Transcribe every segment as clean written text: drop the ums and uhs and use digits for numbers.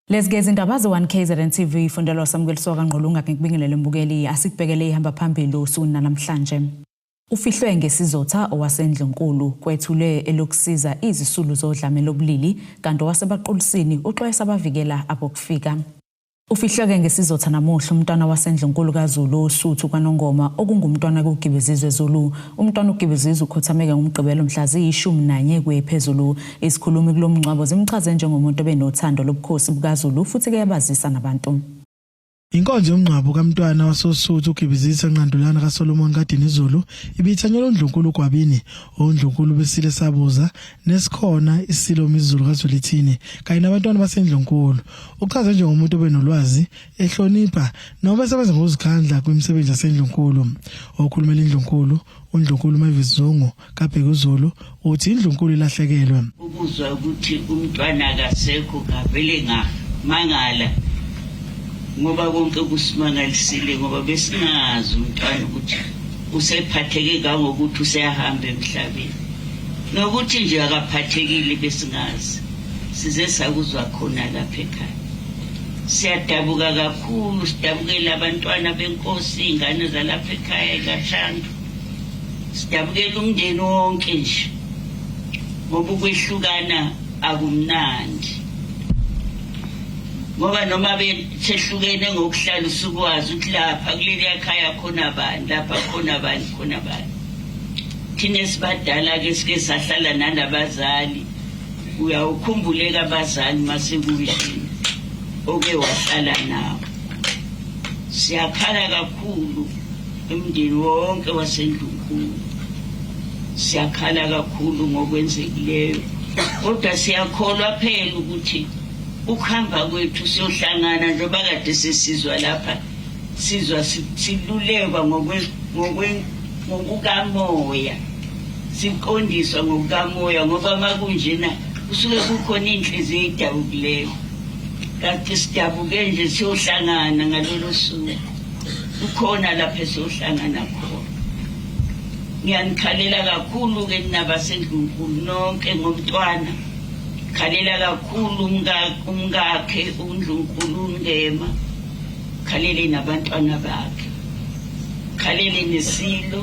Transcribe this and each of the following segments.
Lezi ke izindaba ze-1 KZN TV ifundelwa samukeliswa kaNgqolunga ngikubingelele mbukeli asikubhekele ihamba phambili usuku namhlanje. Ufihlwe ngesizotha owaseNdlunkulu kwethulwe elokusiza izisulu zodlame lobulili kanti owaseBaqulusini uxwayisa abavikela abokufika. Ufihleke ngesizotha namuhla umntwana waseNdlunkulu kaZulu oSuthu kwaNongoma okungumntwana kuGibezizwe Zulu. Umntwana uGibezizwe ukhothameke ngoMgqibelo mhla ziyi-11 kuye phezulu. Isikhulumi kulo mngcwabo zimchaze njengomuntu obenothando lobukhosi bukaZulu futhi-ke yabazisa nabantu. Inkonzo yomngcwabo kaMntwana wasoSuthu uGibizisa Nqandulana kaSolomon kaDinizulu ibithanyelwa uNdlunkulu uGwabini, oNdlunkulu besile sabuza nesikhona iSilo Misuzulu kaZwelithini kanye nabantwana baseNdlunkulu. Uchaze njengomuntu obenolwazi, ehlonipha noma esebenza ngokuzikhandla kwimisebenzi yaseNdlunkulu. Okhulumela iNdlunkulu, uNdlunkulu Mavis Zungu kaBhekuzulu uthi iNdlunkulu ilahlekelwe. Ukuzwa ukuthi umntwana akasekho ngavele ngamangala ngoba konke kusimangalisile ngoba besingazi umntwana ukuthi usephatheke kangokuthi useyahamba emhlabeni nokuthi nje akaphathekile besingazi size sakuzwa khona lapha ekhaya. Siyadabuka kakhulu, sidabukela abantwana benkosi, iy'ngane zalapha ekhaya ikaShandu. Sidabukela umndeni wonke nje ngoba ukwehlukana akumnandi ngoba noma besehlukene ngokuhlala usukwazi ukuthi lapha kuleliya khaya khona bani lapha khona bani khona bani. Thina esibadala-ke sike sahlala nalabazali uyawukhumbuleka abazali masekuwishini oke wahlala nabo. Siyakhala kakhulu umndeni wonke waseNdlunkulu, siyakhala kakhulu ngokwenzekileyo, kodwa siyakholwa phela ukuthi ukuhamba kwethu siyohlangana njengoba kade sesizwa lapha sizwa silulekwa ngokukamoya siqondiswa ngokukamoya ngoba makunjena kusuke kukhona iy'nhliziyo ey'dabukileyo kanti sidabuke nje siyohlangana ngalolo suku kukhona lapho esiyohlangana khona. Ngiyanikhalela kakhulu-ke nina basendlunkulu nonke ngomntwana khalela kakhulu umkakhe undlunkulu uNgema khalele nabantwana bakhe khalele nesilo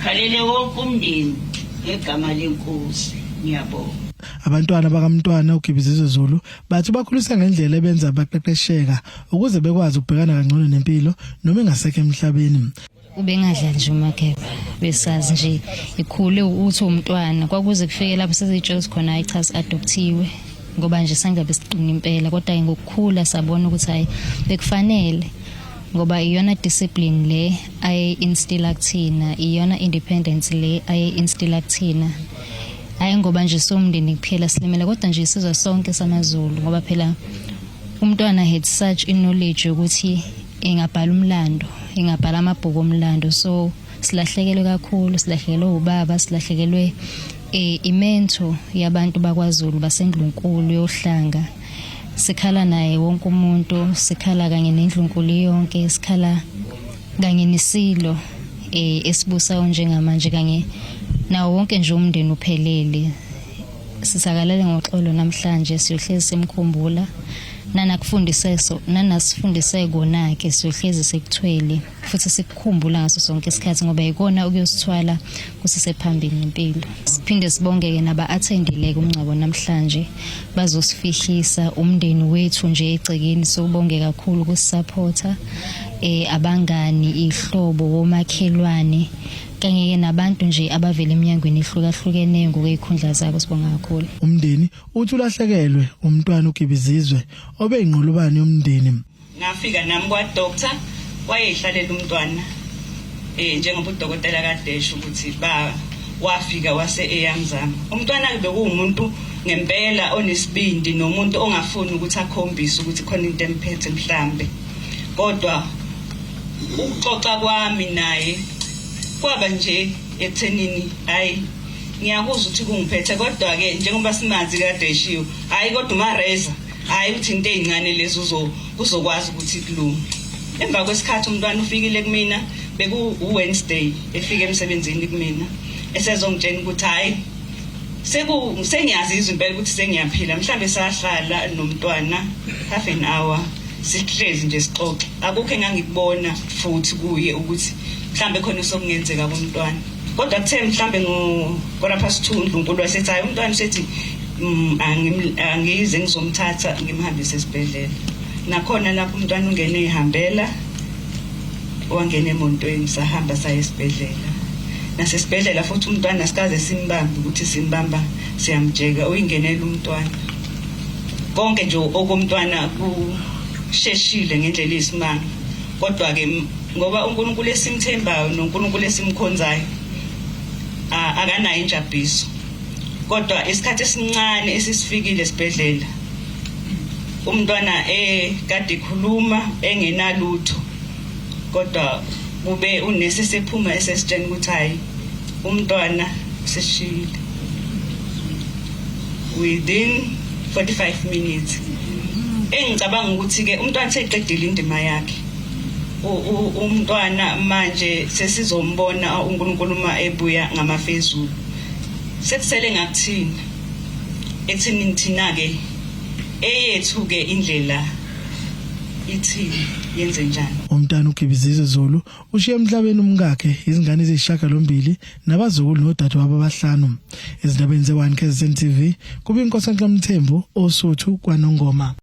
khalele wonke umndeni ngegama lenkosi ngiyabonga. Abantwana bakaMntwana uGibizizwe Zulu bathi bakhulisa ngendlela ebenza baqeqesheka ukuze bekwazi ukubhekana kangcono nempilo noma engasekho emhlabeni. Ubengadlali nje uMageba, besazi nje ikhule uthi umntwana kwakuze kufike lapho sezitshela ukuthi khona hayi cha si-adopthiwe ngoba nje sangabe siqina impela kodwa ngokukhula sabona ukuthi hayi bekufanele ngoba iyona discipline le aye-instilla kuthina iyona independence le aye-instilla kuthina Hhayi ngoba nje siwumndeni kuphela silimele kodwa nje isizwe sonke samaZulu ngoba phela umntwana had such i-knowledge yokuthi engabhala umlando engabhala amabhuku omlando so silahlekelwe kakhulu silahlekelwe ubaba silahlekelwe eh imento yabantu bakwaZulu basendlunkulu yohlanga sikhala naye wonke umuntu sikhala kanye nendlunkulu yonke sikhala kanye nesilo eh esibusayo njengamanje kanye nawo wonke nje umndeni uphelele sisakalele ngoxolo namhlanje siyohlezi simkhumbula nanakufundise nanasifundise kona ke siyohlezi sikuthwele futhi sikukhumbula ngaso sonke isikhathi ngoba yikona okuyosithwala kusisephambili ngempilo siphinde sibongeke naba-athendile-ke umngcwabo namhlanje bazosifihlisa umndeni wethu nje egcekeni sowubonge kakhulu ukusisaphotha eh abangani ihlobo womakhelwane kanye ke nabantu nje abavela eminyangweni ehlukahlukeneyo ngokwezikhundla zabo sibonga kakhulu. Umndeni uthi ulahlekelwe umntwana uGibizizwe obeyinqolobane yomndeni. Ngafika nami kwa doctor wayehlalela umntwana eh njengoba udokotela kade esho ukuthi ba wafika wase eyamzama umntwana ke bekuwumuntu ngempela onesibindi nomuntu ongafuni ukuthi akhombise ukuthi khona into emphethe mhlambe kodwa ukuxoxa kwami naye kwaba nje ekuthenini hayi ngiyakuzwa ukuthi kungiphethe kodwa ke njengoba simanzi kade eshiwo hayi kodwa umareza Hayi ukuthi into ezincane lezi uzokwazi ukuthi kulunge. Emva kwesikhathi umntwana ufikile kumina beku Wednesday efika emsebenzini kumina esezongitshela ukuthi hayi Seku sengiyazizwa impela ukuthi sengiyaphila. Mhlambe sahlala nomntwana half an hour sihlezi nje sixoxe, akukho engangikubona futhi kuye ukuthi mhlambe khona sokungenzeka kumntwana. Kodwa kuthe mhlambe ngo 2:15 uNdlunkulu wasethi hayi, umntwana usethi angize ngizomthatha ngimhambise esibhedlela. Nakhona lapho umntwana ungene ehambela, wangena emontweni, sahamba saya esibhedlela. Nasesibhedlela futhi umntwana sikaze simbambe ukuthi simbamba siyamjeka, uyingenela umntwana. Konke nje okomntwana kusheshile ngendlela eyisimanga. Kodwa-ke ngoba uNkulunkulu esimthembayo noNkulunkulu esimkhonzayo akanayo injabhiso, kodwa isikhathi esincane esisifikile esibhedlela umntwana kade ekhuluma engenalutho, kodwa kube unesi sephuma esesitshena ukuthi hayi, umntwana useshiyile within 45 minutes. Engicabanga ukuthi ke umntwana seqedile indima yakhe. Umntwana manje sesizombona uNkulunkulu uma ebuya ngamafezulu. Sekusele ngakuthina ekuthini thina ke eyethu ke indlela ithini, yenze njani. Umntana uGibizizwe Zulu ushiye emhlabeni umkakhe, izingane eziyisishiyagalombili nabazukulu nodadewabo abahlanu. Ezindabeni ze-1 KZN TV kube iNkosi Mthembu oSuthu kwaNongoma.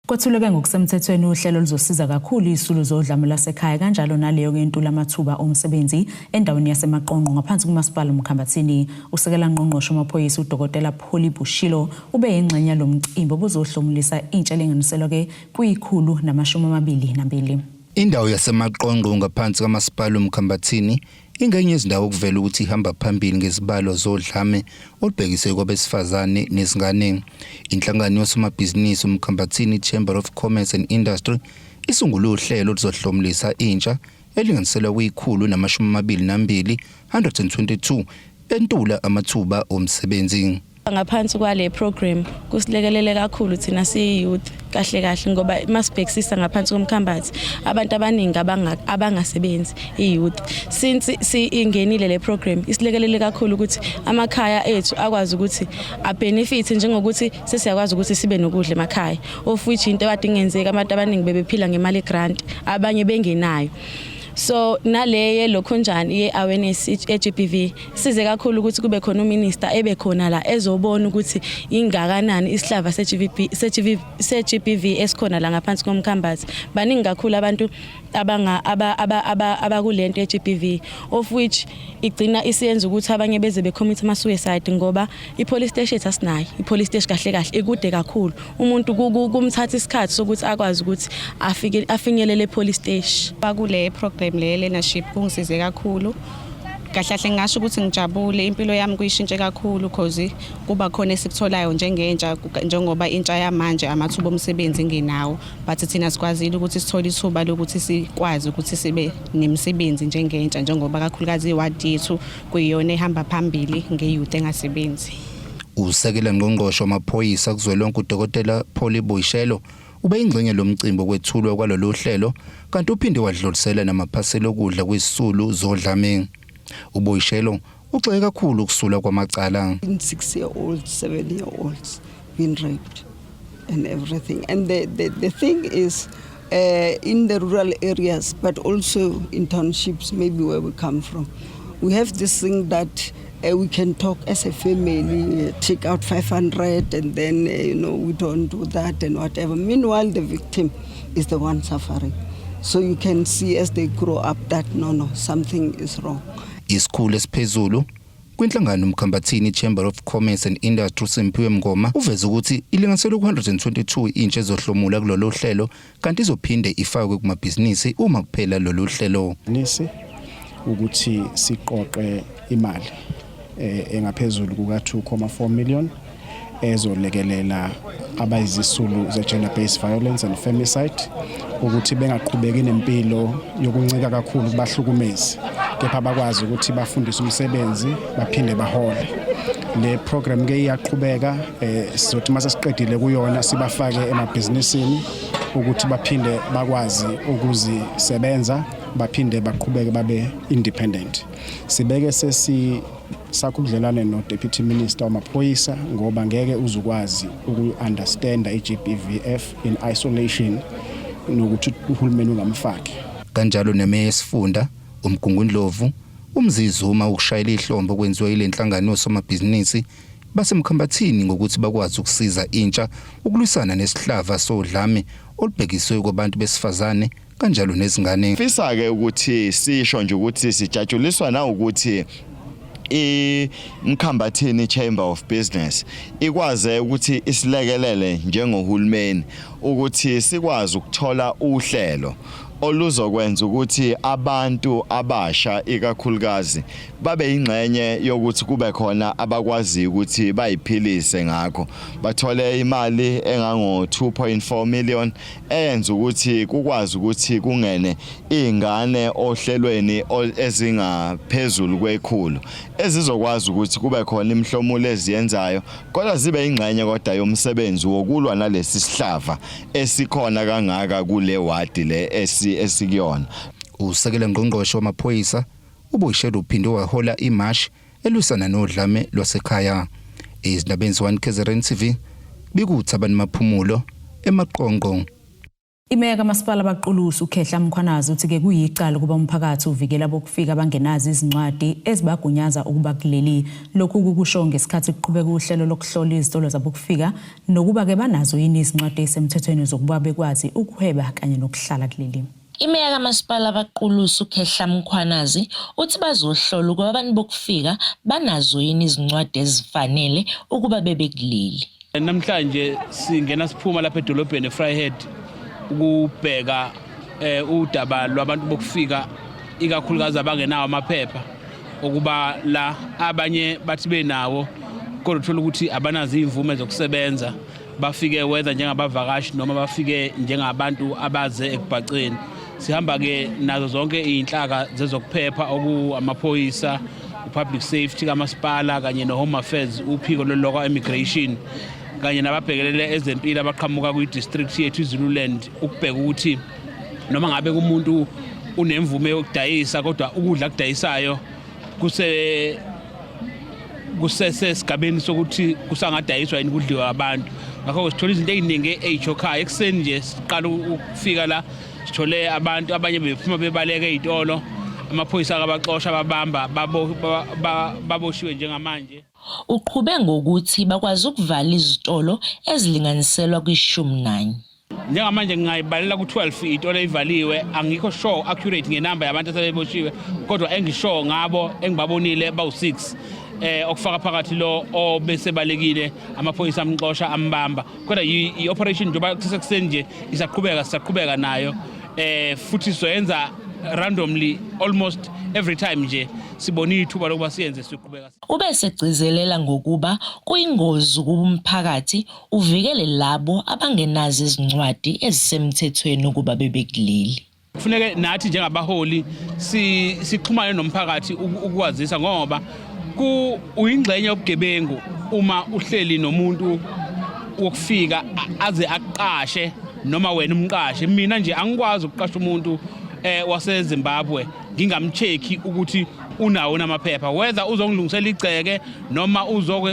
Kwethuleke ngokusemthethweni uhlelo oluzosiza kakhulu izisulu zodlame lwasekhaya kanjalo naleyo ngentula amathuba omsebenzi endaweni yaseMaqonqo ngaphansi kumasipala uMkhambathini. Usekela ngqongqoshe wamaphoyisa uDokotela Polly Boshielo ube yingxenye yalo mcimbi obuzohlomulisa intsha elinganiselwa-ke kwi-122. Indawo yaseMaqonqo ngaphansi kamasipala uMkhambathini ingenye yezindawo okuvela ukuthi ihamba phambili ngezibalo zodlame olubhekiswe kwabesifazane nezingane. Inhlangano yosomabhizinisi uMkhambathini Chamber of Commerce and Industry isungule uhlelo oluzohlomulisa intsha elinganiselwa kwi-122, 122 entula amathuba omsebenzi. Ngaphansi kwale program kusilekelele kakhulu thina siyi-youth kahle kahle, ngoba masibhekisisa ngaphansi komkhambathi abantu abaningi abangasebenzi i-youth. Since ingenile le program, isilekelele kakhulu ukuthi amakhaya ethu akwazi ukuthi abenefit, njengokuthi sesiyakwazi ukuthi sibe nokudla emakhaya, of which into ekade ingenzeka, abantu abaningi bebephila ngemali grant, abanye bengenayo. So nale yelokhunjani ye-awareness e-GBV size kakhulu ukuthi kube khona uminister ebe khona la ezobona ukuthi ingakanani isihlava se-GBV se-GBV esikhona la ngaphansi komkhambathi. Baningi kakhulu abantu abanga abakulento ye-GBV, of which igcina isiyenza ukuthi abanye beze becommit ama-suicide, ngoba i-police station ethu asinayo. I-police station kahle kahle ikude kakhulu, umuntu kumthatha isikhathi sokuthi akwazi ukuthi afike afinyelele e-police station. Bakule program le learnership kungisize kakhulu. Kahle kahle ngingasho ukuthi ngijabule, impilo yami kuyishintshe kakhulu, cause kuba khona esikutholayo njengentsha, njengoba intsha yamanje amathuba omsebenzi ingenawo, but thina sikwazile ukuthi sithole ithuba lokuthi sikwazi ukuthi sibe nemisebenzi njengentsha, njengoba kakhulukazi iwadi yethu kuyiyona ehamba phambili nge-youth engasebenzi. Usekela ngqongqoshe wamaphoyisa kuzwelonke uDokotela Polly Boshielo ube ingxenye lomcimbi okwethulwa kwalolu hlelo, kanti uphinde wadlulisela namaphasela okudla kwizisulu zodlame. UBoshielo ugxeke kakhulu ukusulwa kwamacala. 6-year-olds, 7-year-olds being raped and everything. And the thing is, in the rural areas, but also in townships, maybe where we come from, we have this thing that we can talk as a family, take out 500, and then, we don't do that and whatever. Meanwhile, the victim is the one suffering. So you can see as they grow up that no, something is wrong. Isikhulu esiphezulu kwinhlangano uMkhambathini Chamber of Commerce and Industry uSimphiwe Mngoma uveze ukuthi ilinganiselwe ku-122 intsha ezohlomula kulolu hlelo, kanti izophinde ifakwe kumabhizinisi uma kuphela lolu hlelo. Nisi ukuthi siqoqe imali engaphezulu kuka 2.4 million ezolekelela abayizisulu ze gender based violence and femicide ukuthi bengaqhubeki nempilo yokuncika kakhulu kubahlukumezi, kepha bakwazi ukuthi bafundise umsebenzi baphinde bahole. Le program ke iyaqhubeka, sizothi mase siqedile kuyona sibafake emabhizinisini ukuthi baphinde bakwazi ukuzisebenza. baphinde baqhubeke babe independent. Sibeke sesi sakho ubudlelwane no Deputy Minister wamaphoyisa ngoba ngeke uzukwazi uku-understanda i-GBVF in isolation nokuthi uhulumeni ungamfaki. Kanjalo nemeya yesifunda uMgungundlovu uMzizuma ukushayela ihlombe okwenziwa ile nhlangano yosomabhizinisi basemkhambathini ngokuthi bakwazi ukusiza intsha ukulwisana nesihlava sodlame olubhekiswe kubantu besifazane kanjalo nezingane. Fisa ke ukuthi sisho nje ukuthi sijatshuliswa nawukuthi iMkhambathini Chamber of Business ikwaze ukuthi isilekelele njengohulumeni ukuthi sikwazi ukuthola uhlelo oluzokwenza ukuthi abantu abasha ikakhulukazi babe ingxenye yokuthi kube khona abakwaziyo ukuthi bayiphilise ngakho bathole imali engango 2.4 million eyenza ukuthi kukwazi ukuthi kungene izingane ohlelweni ezingaphezulu kwekhulu ezizokwazi ukuthi kube khona imihlomulo eziyenzayo kodwa zibe ingxenye kodwa yomsebenzi wokulwa nalesi sihlava esikhona kangaka kule wadi le esikuyona. Usekela ngqongqoshe wamaphoyisa uBoshelo uphinde wahola imashi elwisana nodlame lwasekhaya. Izindabeni ze-1 KZN TV bikuThabani Maphumulo eMaqonqo. Imeya kaMasipala Baqulusi uKhehla Mkhwanazi uthi-ke kuyicala ukuba umphakathi uvikela abokufika abangenazo izincwadi ezibagunyaza ukuba kuleli. Lokhu kukusho ngesikhathi kuqhubeka uhlelo lokuhlola izitolo zabokufika nokuba-ke banazo yini izincwadi ezisemthethweni zokuba bekwazi ukuhweba kanye nokuhlala kuleli. Imeya kaMasipala Baqulusi uKhehla Mkhwanazi uthi bazohlola ukuba abantu bokufika banazo yini izincwadi ezifanele ukuba bebe kuleli. Namhlanje singena siphuma lapha edolobheni eVryheid ukubheka eh udaba lwabantu bokufika ikakhulukazi abangenawo amaphepha okuba la abanye bathi benawo kodwa uthola ukuthi abanazo izimvume zokusebenza bafike whether njengabavakashi noma bafike njengabantu abaze ekubhaceni. Sihamba ke nazo zonke izinhlaka zezokuphepha oku amaphoyisa, upublic safety kamasipala kanye no-home affairs, uphiko lolokwa immigration kanye nababhekelele ezempilo abaqhamuka kwi-district yethu iZululand, ukubheka ukuthi noma ngabe umuntu unemvume yokudayisa kodwa ukudla akudayisayo kuse kusesesigabeni sokuthi kusangadayiswa yini kudliwa abantu. Ngakho sithola izinto ey'ningi ey'chokhayo. Ekuseni nje siqala ukufika la sithole abantu abanye bephuma bebaleka ey'tolo, amaphoyisa akabaxosha babamba baboshiwe njengamanje. Uqhube ngokuthi bakwazi ukuvala izitolo ezilinganiselwa kwi-11. Njengamanje ngingayibalela ku-12 iy'tolo ey'valiwe. Angikho sure accurate ngenamba yabantu asebeboshiwe, kodwa engisure ngabo engibabonile bawu-6, okufaka phakathi lo obesebalekile, amaphoyisa amxosha ambamba. Kodwa i-operation njengoba kusesekuseni nje isaqhubeka, sisaqhubeka nayo, futhi sizoyenza randomly almost every time nje sibona ithuba lokuba siyenze, siqhubeka. Ube segcizelela ngokuba kuyingozi ukuba umphakathi uvikele labo abangenazo izincwadi ezisemthethweni ukuba bebe kuleli. Kufuneke nathi njengabaholi sixhumane nomphakathi ukuwazisa ngoba ku uyingxenye yobugebengu uma uhleli nomuntu wokufika aze aqashe noma wena umqashe. Mina nje angikwazi ukuqasha umuntu waseZimbabwe ngingamcheck ukuthi unawo namaphepha, whether uzongilungisela igceke noma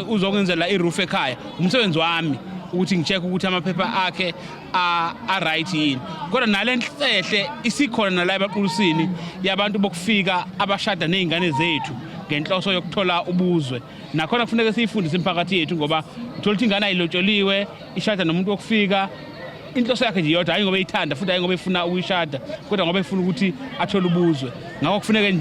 uzokwenzela iroof ekhaya. Umsebenzi wami ukuthi ngicheck ukuthi amaphepha akhe a right yini. Kodwa nale nhlehle isikhona nala ebaqulusini yabantu bokufika abashada nezingane zethu ngenhloso yokuthola ubuzwe, nakhona kufuneka siyifundise imiphakathi yethu, ngoba uthola ukuthi ingane ayilotsholiwe ishada nomuntu wokufika, inhloso yakhe nje yodwa, hayi ngoba eyithanda futhi hayi ngoba efuna ukuyishada, kodwa ngoba efuna ukuthi athole ubuzwe. Ngakho kufuneke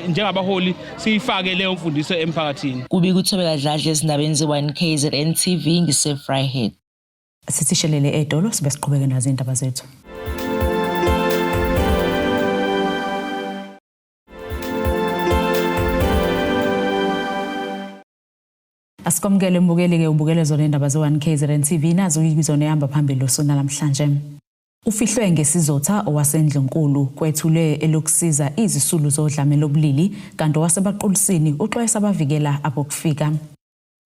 njengabaholi siyifake leyo mfundiso emphakathini. Kubika uThobeka Dladla ezindabeni ze-1 KZN TV ngise-Vryheid. Sithi shelele edolo sibe siqhubeke nazo indaba zethu. Asikwamukele mbukeli-ke ubukele zona indaba ze-1 KZN TV, nazo izona ehamba phambili usuna namhlanje. Ufihlwe ngesizotha owasendlunkulu kwethulwe elokusiza izisulu zodlame lobulili, kanti owasebaqulusini uxwayisa abavikela abokufika.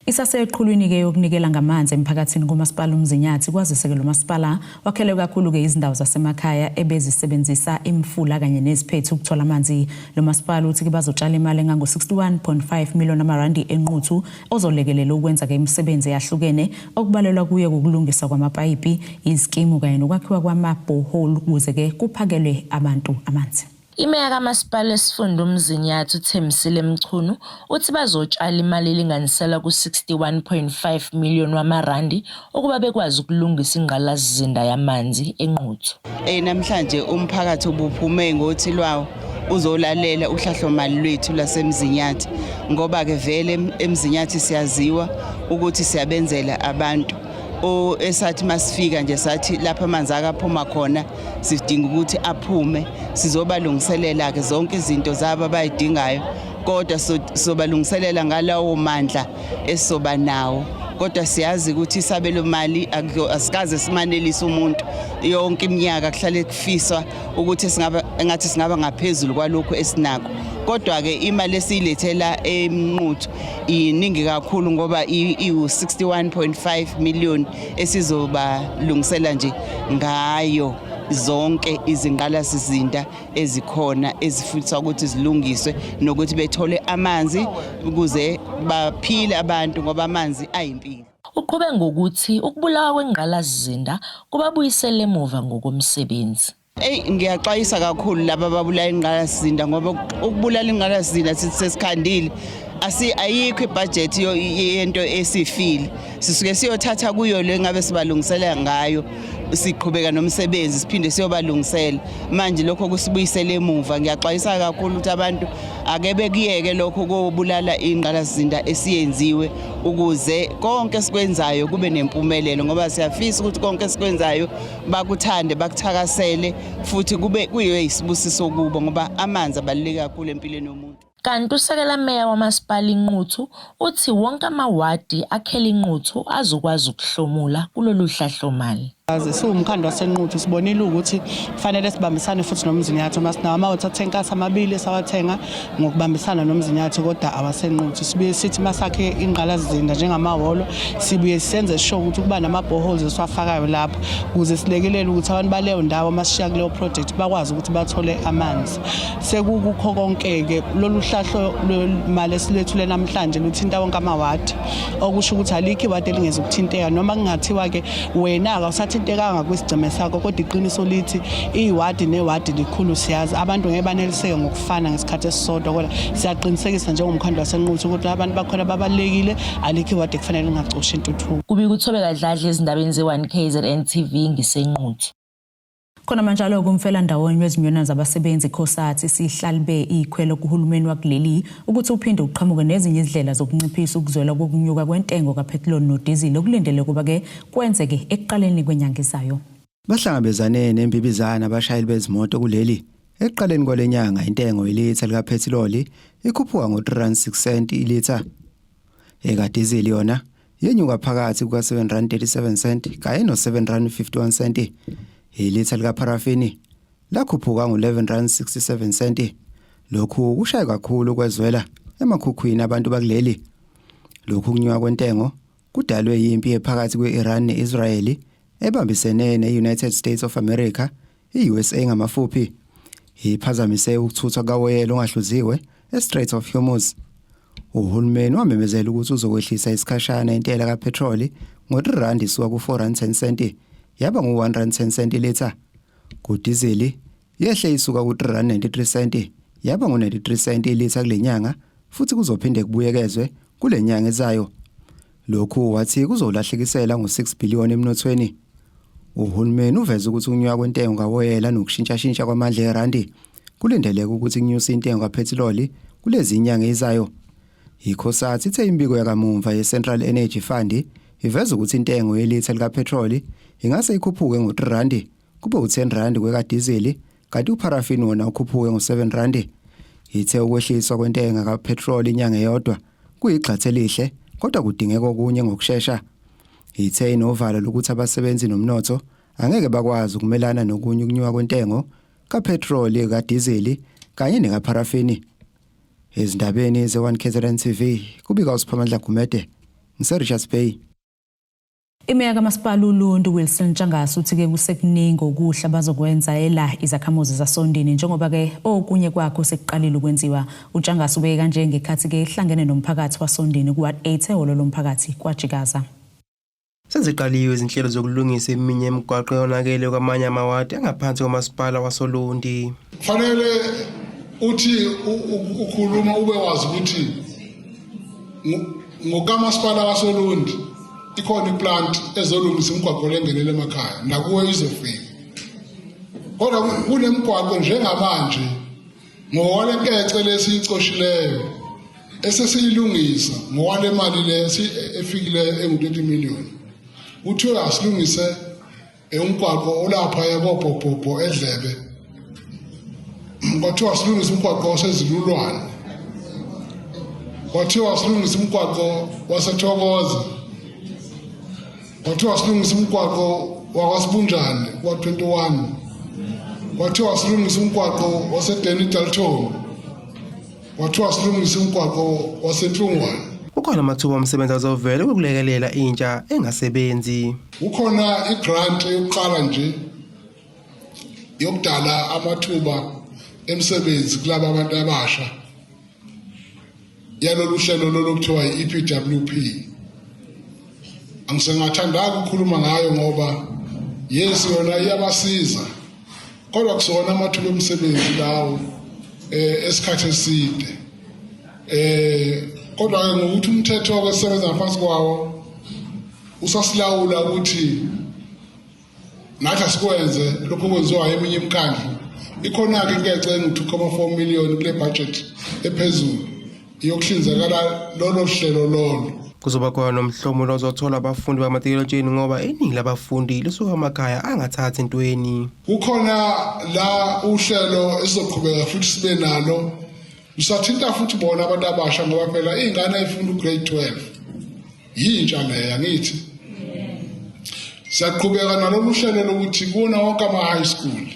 Isaseqhulwini-ke yokunikela ngamanzi emphakathini kuMasipala uMzinyathi kwazise-ke lo masipala wakhelwe kakhulu-ke izindawo zasemakhaya ebezisebenzisa imifula kanye neziphethu ukuthola amanzi. Lo masipala uthi-ke bazotshala imali engango-61.5 million amarandi eNquthu ozolekelela ukwenza-ke imisebenzi eyahlukene okubalelwa kuyo ukulungiswa kwamapayipi, izikimu kanye nokwakhiwa kwama-borehole ukuze-ke kuphakelwe abantu amanzi. Imeya kaMasipala wesifunda uMzinyathi uThembisile Mchunu uthi bazotshala imali elinganiselwa ku-61.5 million wamarandi ukuba bekwazi ukulungisa ingqalasizinda yamanzi eNquthu. Namhlanje umphakathi ubuphume ngothi lwawo uzolalela uhlahlomali lwethu lwaseMzinyathi ngoba-ke vele eMzinyathi siyaziwa ukuthi siyabenzela abantu o esathi masifika nje sathi lapha amanzi akaphuma khona sidinga ukuthi aphume sizobalungiselela ke zonke izinto zabo abayidingayo kodwa sobalungiselela ngalawo mandla esizoba nawo kodwa siyazi ukuthi isabelo mali asikaze simanelise umuntu yonke iminyaka kuhlale kufiswa ukuthi singaba engathi singaba ngaphezulu kwalokhu esinako kodwa ke imali esiyilethela emnquthu iningi kakhulu ngoba iwu-61.5 million esizobalungisela nje ngayo zonke izingqalasizinda ezikhona ezifisa ukuthi zilungiswe nokuthi bethole amanzi ukuze baphile abantu ngoba amanzi ayimpilo. Uqhube ngokuthi ukubulawa kwengqalasizinda kubabuyisele emuva ngokomsebenzi. Eyi ngiyaxwayisa kakhulu laba ababulala ingqalasizinda ngoba ukubulala ingqalasizinda sithi sesikhandile asi ayikho ibudget yento esifile sisuke siyothatha kuyo le ngabe sibalungisela ngayo siqhubeka nomsebenzi siphinde siyobalungisela manje lokho kusibuyisela emuva ngiyaxwayisa kakhulu ukuthi abantu ake bekuyeke lokho kobulala ingqalasizinda esiyenziwe ukuze konke esikwenzayo kube nempumelelo ngoba siyafisa ukuthi konke esikwenzayo bakuthande bakuthakasele futhi kube kuyiwe isibusiso kubo ngoba amanzi abaluleke kakhulu empilweni yomuntu. Kanti usekela meya wamasipala iNquthu uthi wonke amawadi akhele iNquthu azokwazi ukuhlomula kulolu hlahlomali. Siwumkhandlu waseNquthu sibonile ukuthi kufanele sibambisane futhi noMzinyathi uma sinawo ama-water tankers amabili esawathenga ngokubambisana noMzinyathi kodwa awasenquthu. Sibuye sithi masakhe ingqalasizinda njengamahholo sibuye senze sure ukuthi kuba nama-boreholes esiwafakayo lapho ukuze silekelele ukuthi abantu baleyo ndawo masishiya kuleyo project bakwazi ukuthi bathole amanzi. Sekukukho konke-ke lolu hlahlo lwemali esilwethule namhlanje luthinta wonke amawadi okusho ukuthi alikho iwadi elingezukuthinteka noma kungathiwa-ke wena-ke awusathintekanga kwisigceme sakho kodwa iqiniso lithi iwadi newadi likhulu siyazi abantu ngeke baneliseke ngokufana ngesikhathi esisodwa kodwa siyaqinisekisa njengomkhandlu wasenquthu ukuthi abantu bakhona babalulekile alikho iwadi ekufanele lingacoshi intuthuko. Kubika uThobeka Dladla ezindabeni ze-1 KZN TV ngiseNquthu. Khona manjalo kumfelandawonye wezinyunyana zabasebenzi iCosat sihlalbe ikhwelo kuhulumeni wakuleli ukuthi uphinde uqhamuke nezinye izindlela zokunciphisa ukuzwela kokunyuka kwentengo kaphethiloli nodizili okulindeleke ukuba-ke kwenzeke ekuqaleni kwenyanga ezayo. Bahlangabezane nembibizana abashayeli bezimoto kuleli ekuqaleni kwale nyanga intengo yelitha likaphethiloli ikhuphuka ngo-3.6 cent ilitha. Ekadizili yona yenyuka phakathi kuka-7.37 cent kanye no-7.51 cent. Ilitha likapharafini lakhuphuka ngo-11.67 cent. Lokhu kushaye kakhulu kwezwela emakhukhwini abantu bakuleli. Lokhu kunyuka kwentengo kudalwe yimpi ephakathi kwe-Iran ne-Israeli ebambisene ne-United States of America, i-USA ngamafuphi. Iphazamise ukuthuthwa kawoyela ongahluziwe e-Strait of Hormuz. Uhulumeni wamemezela ukuthi uzokwehlisa isikhashana intela kaphethroli ngo-3 rand isuka ku-4 rand 10 cent yaba ngu-1 rand 10 cent ilitha. Kudizili yehle isuka ku-3 rand 93 cent yaba ngu-93 cent ilitha kule nyanga futhi kuzophinde kubuyekezwe kule nyanga ezayo. Lokhu wathi kuzolahlekisela ngo-6 billion emnothweni. Uhulumeni uveze ukuthi ukunyuka kwentengo kawoyela nokushintshashintsha kwamandla erandi kulindeleke ukuthi kunyuse intengo kaphethiloli kulezi nyanga ezayo. ICosat ithe imibiko yakamumva ye-Central Energy Fund iveza ukuthi intengo yelitha likapetroli ingase ikhuphuke ngo-3 randi kube u-10 randi kwekadizili kanti upharafini wona ukhuphuke ngo-7 randi. Ithe ukwehliswa kwentengo kapetroli inyanga eyodwa kuyigxathu elihle kodwa kudingeka okunye ngokushesha. Ithe inovalo lokuthi abasebenzi nomnotho angeke bakwazi ukumelana nokunye ukunyuka kwentengo kapetroli, kadizili kanye nekapharafini. Ezindabeni ze-1 KZN TV kubika uSiphamandla Gumede. NgiseRichards Bay. Imeya kaMasipala uLuntu Wilson Ntshangase uthi-ke kusekuningi okuhle abazokwenza ela izakhamuzi zasoNdini njengoba-ke okunye kwakho sekuqalile ukwenziwa. UNtshangase ubeke kanje ngekhathi-ke ehlangene nomphakathi wasoNdini kuWard 8 ehholo lomphakathi kwaJikaza. Seziqaliwe izinhlelo zokulungisa eminye imigwaqo eyonakele kwamanye amawadi angaphansi komasipala wasoLundi. Kufanele uthi ukhuluma ube wazi ukuthi ngokamasipala wasoLundi ikhona iplant ezolungisa imigwaqo lengenele emakhaya nakuwe izofika. Kodwa kunemigwaqo njengamanje ngokwale nkece lesiyicoshileyo esesiyilungisa ngokwale mali le efikileyo engu-20 million kuthiwe asilungise umgwaqo olapha yakobhobhobho edlebe kwathiwa silungise umgwaqo wasezilulwane kwathiwa silungise umgwaqo wasethokoza kwathiwa silungise umgwaqo wakwasibunjane kwa-21 kwathiwa silungise umgwaqo wasedeni dalton kwathiwa silungise umgwaqo wasenhlungwane. Kukhona amathuba omsebenzi azovela ukulekelela intsha engasebenzi. Kukhona igrant yokuqala nje yokudala amathuba emisebenzi kulaba abantu abasha yalolu hlelo lolu okuthiwa i-EPWP. Angisengathandanga ukukhuluma ngayo ngoba yes yona iyabasiza kodwa kusona amathuba emisebenzi lawo esikhathi eside kodwa ke ngokuthi umthetho osebenza ngaphansi kwawo usasilawula ukuthi nathi asikwenze lokho kwenziwa eminye imikhandlu. Ikhona-ke inkece engu-2.4 million kule budget ephezulu iyokuhlinzekala lolo hlelo lolo. Kuzoba khona nomhlomulo ozothola abafundi bamatikilotsheni ngoba iningi labafundi lisuka emakhaya angathathi entweni. Kukhona la uhlelo esizoqhubeka futhi sibe nalo lusathinta futhi bona abantu abasha ngoba phela iy'ngane ey'funda ugrade 12 yintsha leyo angithi. Siyaqhubeka nalolu hlelo lokuthi kuwona wonke ama-high school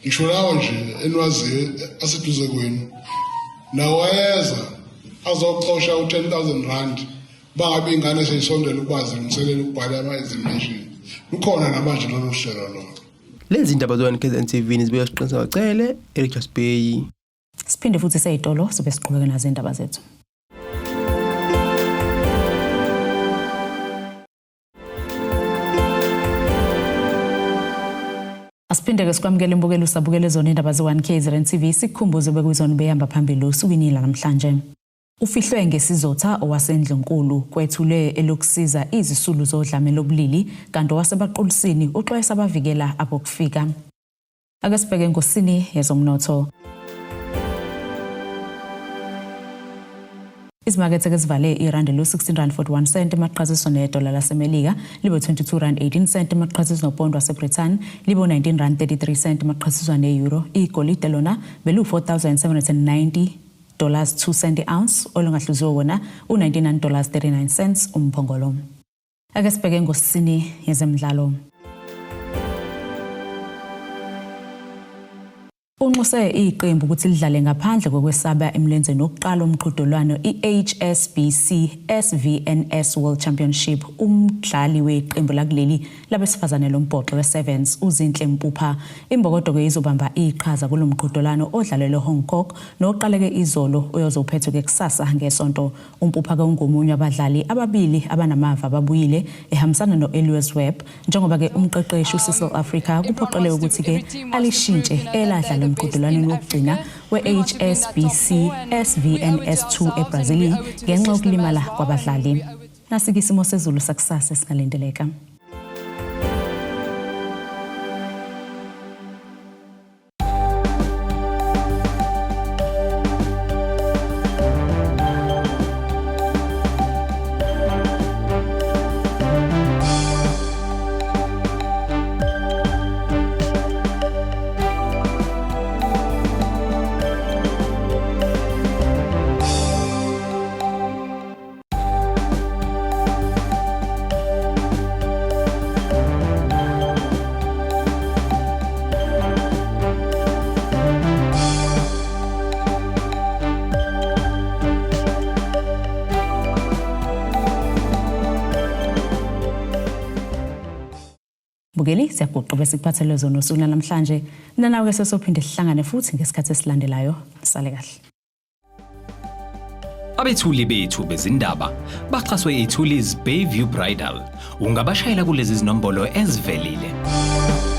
ngisho lawo nje enwaziyo aseduze kwenu nawo ayeza azoxosha u-10,000 rand bangabe iy'ngane seyisondela ukuba zilungiselele ukubhala ama-examination. Lukhona namanje lolu hlelo lolo. Lezi ndaba zo-KZN TV nizibuya siqiniseko Cele, eRichards Bay. Siphinde futhi seyitolo sibe siqhubeke nazo indaba zethu. Asiphinde-ke sikwamukele imbukelo usabukele zona indaba ze-1 KZN TV sikukhumbuze bekuyizona behamba phambili osukwini lanamhlanje. Ufihlwe ngesizotha owasendlunkulu kwethulwe elokusiza izisulu zodlame lobulili kanti owasebaqulisini uxwayisa abavikela abokufika. Ake sibheke engosini yezomnotho. Izimakethe ke zivale irandi lu-16 rand 41 cent emaqhathiswa nedola laseMelika libe 22 rand 18 cent emaqhathiswa nopondo waseBrithani libe 19 rand 33 cent emaqhathiswa ne-euro. Igolide lona belu-4790 dollars 2 cent ounce olungahluziwe wona u-99 dollars 39 cents umphongolo. Ake sibheke engosini yezemidlalo. Unxuse iqembu ukuthi lidlale ngaphandle kokwesaba emlenzeni wokuqala umqhudelwano i-HSBC SVNS World Championship. Umdlali weqembu lakuleli labesifazane lombhoxo we-Sevens uZinhle Mpupha. Imbokodo-ke izobamba iqhaza kulo mqhudelwano odlalelwe Hong Kong noqaleke izolo uyozophethwe-ke kusasa ngesonto. UMpupha-ke ungomunye wabadlali ababili abanamava ababuyile ehambisana no-Elias Webb njengoba-ke umqeqeshi uCecil Africa kuphoqeleke ukuthi-ke alishintshe eladlala emqhudelwaneni wokugcina we-HSBC SVNS2 eBrazil ngenxa yokulimala kwabadlali. Nasike isimo sezulu sakusasa esingalindeleka. Bukeli siyaguqa bese kuphathele zona usuku namhlanje. Mina nawe ke sesophinde sihlangane futhi ngesikhathi esilandelayo. Sale kahle. Abethuli bethu bezindaba baxhaswe iThuli's Bayview Bridal. Ungabashayela kulezi zinombolo ezivelile.